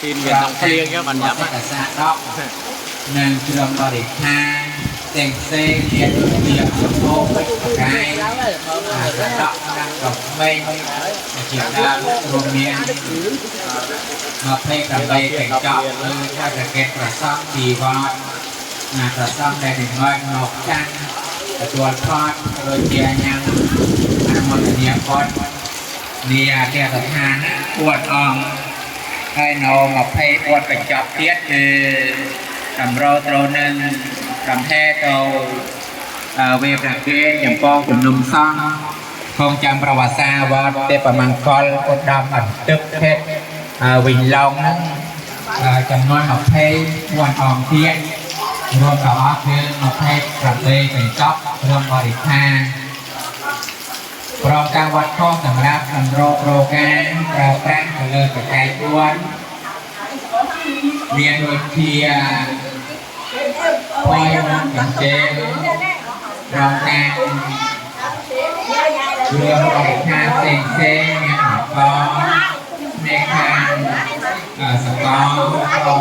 ទីនវាក្នុងភ្លៀងចឹងបានញ៉ាំ កសាដកនិងគ្រឿងបរិខាផ្សេងផ្សេងមានដូចជាសម្បូរពេជ្រកាយអាសដកនិងដកក្មេងជាដើមរួមមាន28កញ្ចក់ឬថារកេតប្រសពពីវត្តណាប្រសពដែលនិមន្តមកចាន់ទទួលផតដូចជាញ៉ាំអនុមោទនាបុណ្យនាអគ្គស្ថានពួតអង្គ ហើយនៅ24កញ្ចប់ទៀតគឺតម្រូវត្រូវនឹងកំហែទៅវេប្រគេនចម្ពងជំនុំសង្ឃគងចាំប្រវត្តិសាវត្តទេពមង្គលឧត្តមអន្ទឹកភេទវិញឡងហ្នឹងចំនួន24អង្គទៀតរួមដល់អស់គឺ28កញ្ចប់រួមបរិខា ព្រមទាំងវត្ថុសម្រាប់សម្របរោការប្រើប្រាស់ទៅលើបច្ច័យ4មានដូចជាភយនិងកញ្ចែព្រមទាំងគ្រឿងបរិខាផ្សេងផ្សេងមានអង្ករមេខាងសកលក៏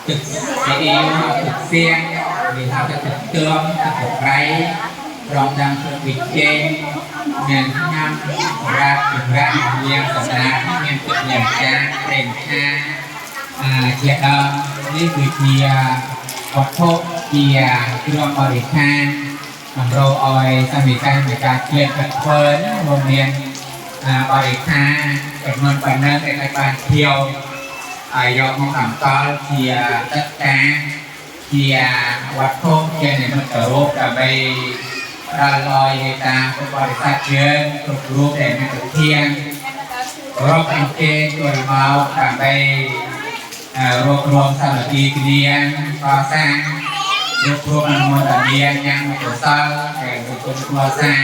ទឹកស៊ីអ៊ីវទឹកសៀងឬហៅថាទឹកទឿមទឹកប្រៃព្រមទាំងគ្រឿងប៊ីចេងមានថ្នាំសម្រាប់ចម្រាក់លាងសម្អាតមានទឹកលាងចានប្រេងឆាជាដើមនេះគឺជាវត្ថុជាគ្រឿងបរិខាតម្រូវឲ្យសមិកានៃការឃ្លាតកាត់ធ្វើរួមមានបរិខាចំនួនប៉ុណ្ណឹងដែលអាចបានធៀវហើយយកមកអង្កលជាទឹកការជាវត្ថុជានិមិត្តរូបដើម្បីផ្ដល់ឲ្យឯតាពុទ្ធបរិស័ទយើងគ្រប់រូបដែលមានទធានរកអញ្ជើញជួយមកដើម្បីរួបរวมសាមគ្គីគ្នាកសាងរួបរวมអនុមោទនាញ៉ាំកុសលដែលសង្គមគ្រួសារ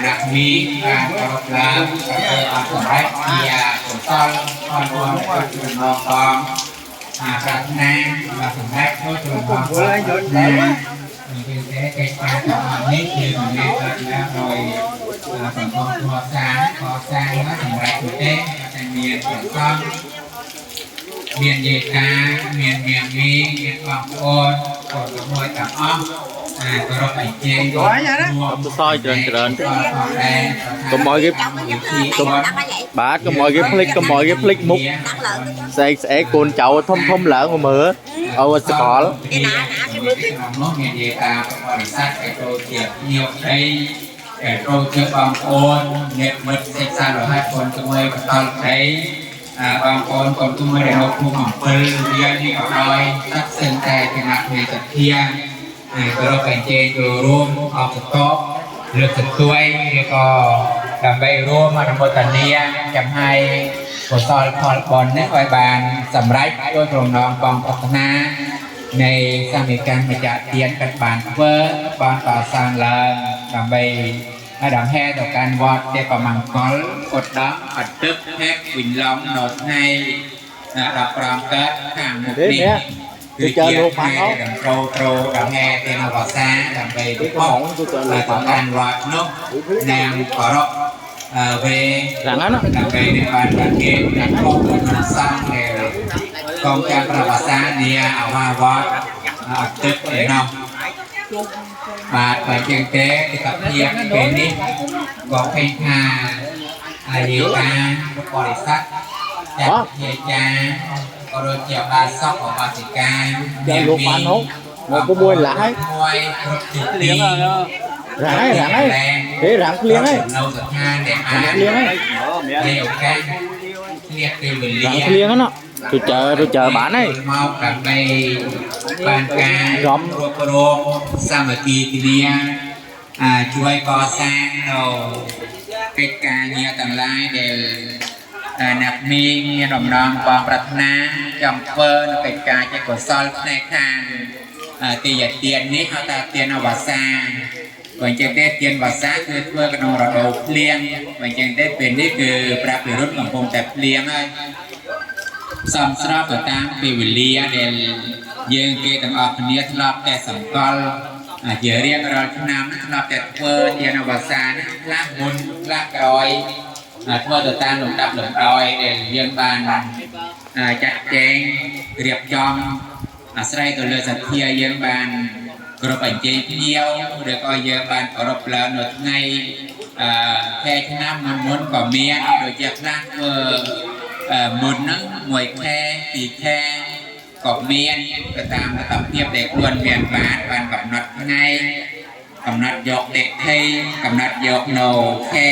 អ្នកមីបានប្រកបឡើងដើម្បីអត់សម្រេចជាកុសលផលបុណ្យដែលចំណងបងប្រាថ្នាបាទសម្រេចដោយចំណងបងប្រាថ្នានេះគឺតែកិច្ចការទាំងអស់នេះគឺមិនមែនកើតឡើងដោយសង្គមគ្រួសារកសាងមកសម្រាប់ទេតែមានប្រសងមានយាយតាមានមាមីមានបងប្អូនកូនក្មួយទាំងអស់គោរពអញ្ជើញ ទៅសយច្រើនច្រើនកុំឲ្យគេកុំបាទកុំឲ្យគេភ្លេចកុំឲ្យគេភ្លេចមុខស្អែកស្អែកកូនចៅធំធំឡើងមកមើលឲ្យសកល គេណាណាគេមើលនោះមានយាយតាបរិស័ទគេចូលជាភ្ញៀវប្តីគេចូលជាបងប្អូនអ្នកមិត្តសិក្សារហ័សកូនក្មួយបន្តប្តីបងប្អូនកូនក្មួយដែលនៅភូមិអំពិលរៀននេះក៏ដោយសត្វសឹងតែគណៈនៃសទ្ធាគោរពអញ្ជើញចូលរួមអបតបលើកស្ទួយឬក៏ដើម្បីរួមអនុមោទនាចំហាយកុសលផលបុណ្យនេះឲ្យបានសម្រេចដោយបំណងបងប្រាថ្នានៃសមីកម្មម្ចាស់ទានកាត់បានធ្វើបានកសាងឡើងដើម្បីឲ្យដង្ហែទៅកាន់វត្តទេពមង្គលឧត្តមអទឹកភេកវិញឡំនៅថ្ងៃ15កើតខាងមុខនេះគឺជាថ្ងៃដែលត្រូវត្រូវដង្ហែទានវសាដើម្បី គេកំងទៅទៅ ទៅកាន់វត្តនោះនាងគោរពវេ រ៉ាងណា ដើម្បីនឹងបានប្រគេននិងខុសក្នុងសង្ឃដែលកងចាំប្រវត្តិសានាអវាវត្តអទឹកឯណោះបាទបើជាងទេទិដ្ឋភាពពេលនេះក៏ឃើញថាអាយកាបរិស័ទចាត់ជាចាក៏ដូចជាបាសកអបាសិកា ចាលោកបានហូបមកពុំមួយឡាហើយ មួយគ្រប់ទី លៀង រ៉ាងហើយរ៉ាងហើយហេរ៉ាងភ្លៀងហើយ នៅស្ថានដែលអាច ភ្លៀងហើយ មានឱកាសភ្លៀងពេលវេលា រ៉ាងភ្លៀងហ្នឹងទៅចើទៅចើបានហើយ មកដើម្បីបានការ រំ រួបរวมសាមគ្គីគ្នាជួយកសាងនៅកិច្ចការងារទាំងឡាយដែលអ្នកមីងមានបំណងបងប្រាថ្នាចង់ធ្វើនៅកិច្ចការជាកុសលផ្នែកខាងទីយទាននេះហៅថាទានអវសាបើអញ្ចឹងទេទានវសាគឺធ្វើក្នុងរដូវភ្លៀងបើអញ្ចឹងទេពេលនេះគឺប្រាក់ពិរុទ្ធកំពុងតែភ្លៀងហើយ សំស្របទៅតាមពេលវេលាដែលយើងគេទាំងអស់គ្នាធ្លាប់តែសង្កល់ជារៀងរាល់ឆ្នាំធ្លាប់តែធ្វើទានវសានេះខ្លះមុនខ្លះក្រោយធ្វើទៅតាមលំដាប់លំដោយដែលយើងបាន ចាត់ចែងរៀបចំអាស្រ័យទៅលើសទ្ធាយើងបានគ្រប់អញ្ជើញភ្ញៀវឬក៏យើងបានគោរពឡើងនៅថ្ងៃអឺខែឆ្នាំមុនមុនក៏មានដូចជាខ្លះធ្វើអឺមុនហ្នឹងមួយខែពីរខែក៏មានទៅតាមលទ្ធភាពដែលខ្លួនមានបានបានកំណត់ថ្ងៃកំណត់យកតិថិកំណត់យកនៅខែ